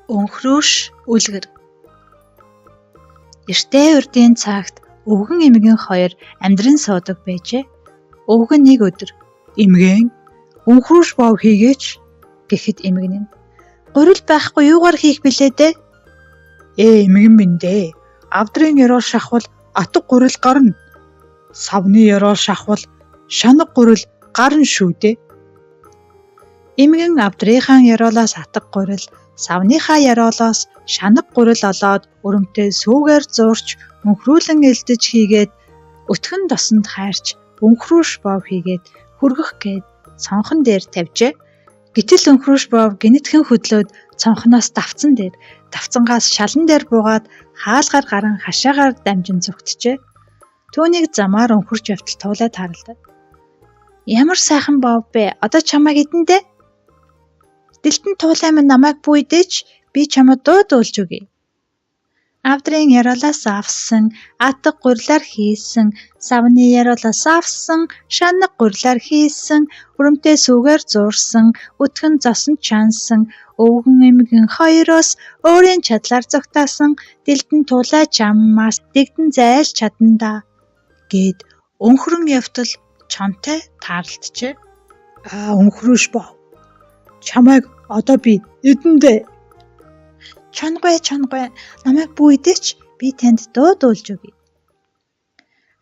Өнхрөөш үлгэр. Эртээ урдын цагт өвгөн эмгэн хоёр амьдран суудаг байжээ. Өвгөн нэг өдөр "Эмгэн, өнхрөөш бов хийгээч" гэхэд эмгэн нь "Гурил байхгүй юугаар хийх билээ дээ?" "Ээ, эмгэн минь дээ. Авдрын ёроол шахвал атга гурил гарна. Савны ёроол шахвал шанаг гурил гарна шүү дээ." Эмгэн авдрынхаа ёроолоос атга гурил, савныхаа ёроолоос шанаг гурил олоод өрөмтэй сүүгээр зуурч өнхрүүлэн элдэж хийгээд өтгөн досонд хайрч өнхрөөш бов хийгээд хүргэх гээд цонхон дээр тавьжээ. Гэтэл өнхрөөш бов гэнэтхэн хөдлөөд цонхноос давцан дээр, давцангаас шалан дээр буугаад хаалгаар гаран хашаагаар дамжин зугтжээ. Түүнийг замаар өнхөрч явтал туулай тааралдав. "Ямар сайхан бов бэ? Одоо чамайг идэнэ дээ. Дэлтэн туулай минь намайг бүү идээч, би чамд дуу дуулж өгье." Авдрын ёроолоос авсан, атга гурилаар хийсэн, савны ёроолоос авсан, шанаг гурилаар хийсэн, өрөмтэй сүүгээр зуурсан, өтгөн зосон чансан, өвгөн эмгэн хоёроос өөрийн чадлаар зугтаасан, дэлтэн туулай чамаас дэгдэн зайлж чадна даа гээд өнхрөн явтал чонтой тааралджээ. "Аа, өнхрөөш бов. Чамайг одоо би идэнэ дээ. Чонгой, чонгой, намайг бүү идээч, би танд дуу дуулж өгье."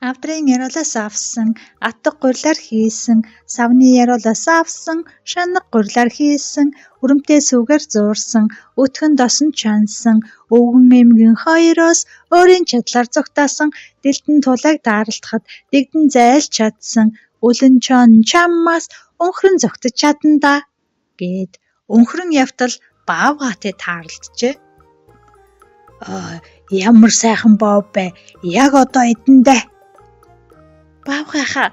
Авдрын ёроолоос авсан, атга гурилаар хийсэн, савны ёроолоос авсан, шанаг гурилаар хийсэн, өрөмтэй сүүгээр зуурсан, өтгөн досон чансан, өвгөн эмгэн хоёроос өөрийн чадлаар зугтаасан, дэлтэн туулайг тааралдахад дэгдэн зайлж чадсан, үлэн чон чамаас өнхрөн зугтаж чадна даа гээд өнхрөн явтал баавгайтай тааралджээ. "Аа, ямар сайхан бов бэ? Яг одоо идэнэ дээ. Баавгайхаа,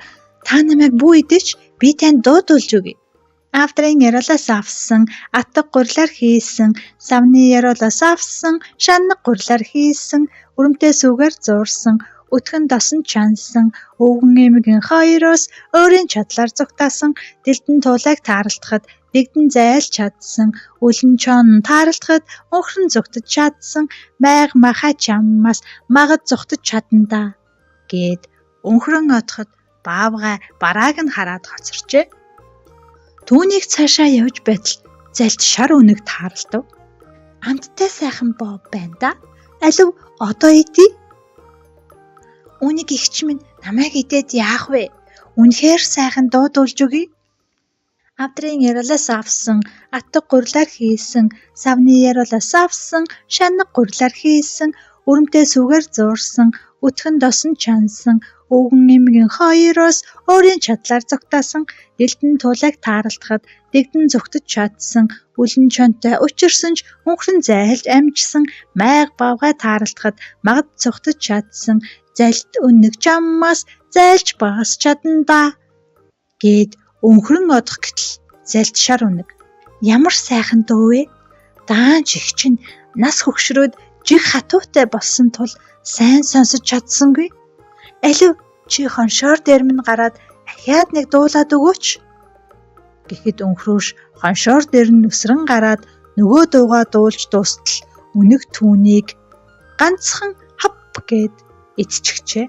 та намайг бүү идээч, би танд дуу дуулж өгье." Авдрын ёроолоос авсан, атга гурилаар хийсэн, савны ёроолоос авсан, шанаг гурилаар хийсэн, өрөмтэй сүүгээр зуурсан, өтгөн досон чансан, өвгөн эмгэн хоёроос өөрийн чадлаар зугтаасан, дэлтэн туулайг тааралдахад дэгдэн зайлж чадсан, үлэн чон тааралдахад өнхрөн зугтаж чадсан, майг махай чамаас магад зугтаж чадна даа гээд өнхрөн одоход баавгай барааг нь хараад хоцорчээ. Түүнийг цаашаа явж байтал залт шар үнэг тааралдав. "Амттай сайхан бов байна даа. Алив одоо идье. Үүнийг эгч минь намайг идээд яах вэ? Үнэхээр сайхан дуу дуулж өгье." Авдрын ёроолоос авсан, атга гурилаар хийсэн, савны ёроолоос авсан, шанаг гурилаар хийсэн, өрөмтэй сүүгээр зуурсан, өтгөн досон чансан, өвгөн эмгэн хоёроос өөрийн чадлаар зугтаасан, дэлтэн туулайг тааралдахад дэгдэн зугтаж чадсан, үлэн чонтой учирсан ч өнхрөн зайлж амжсан, майг баавгай тааралдахад магад зугтаж чадсан, залт үнэг чамаас зайлж бас чадна даа гээд өнхрөн одох гэтэл залт шар үнэг. "Ямар сайхан дуу вэ? Даанч эгч нь нас хөгшрөөд жиг хатуутай болсон тул сайн сонсож чадсангүй. Алив чи хоншоор дээр минь гараад ахиад нэг дуулаад өгөөч" гэхэд өнхрөөш хоншоор дээр нь үсрэн гараад нөгөө дуугаа дуулж дуустал үнэг түүнийг ганцхан хап гээд идчихжээ.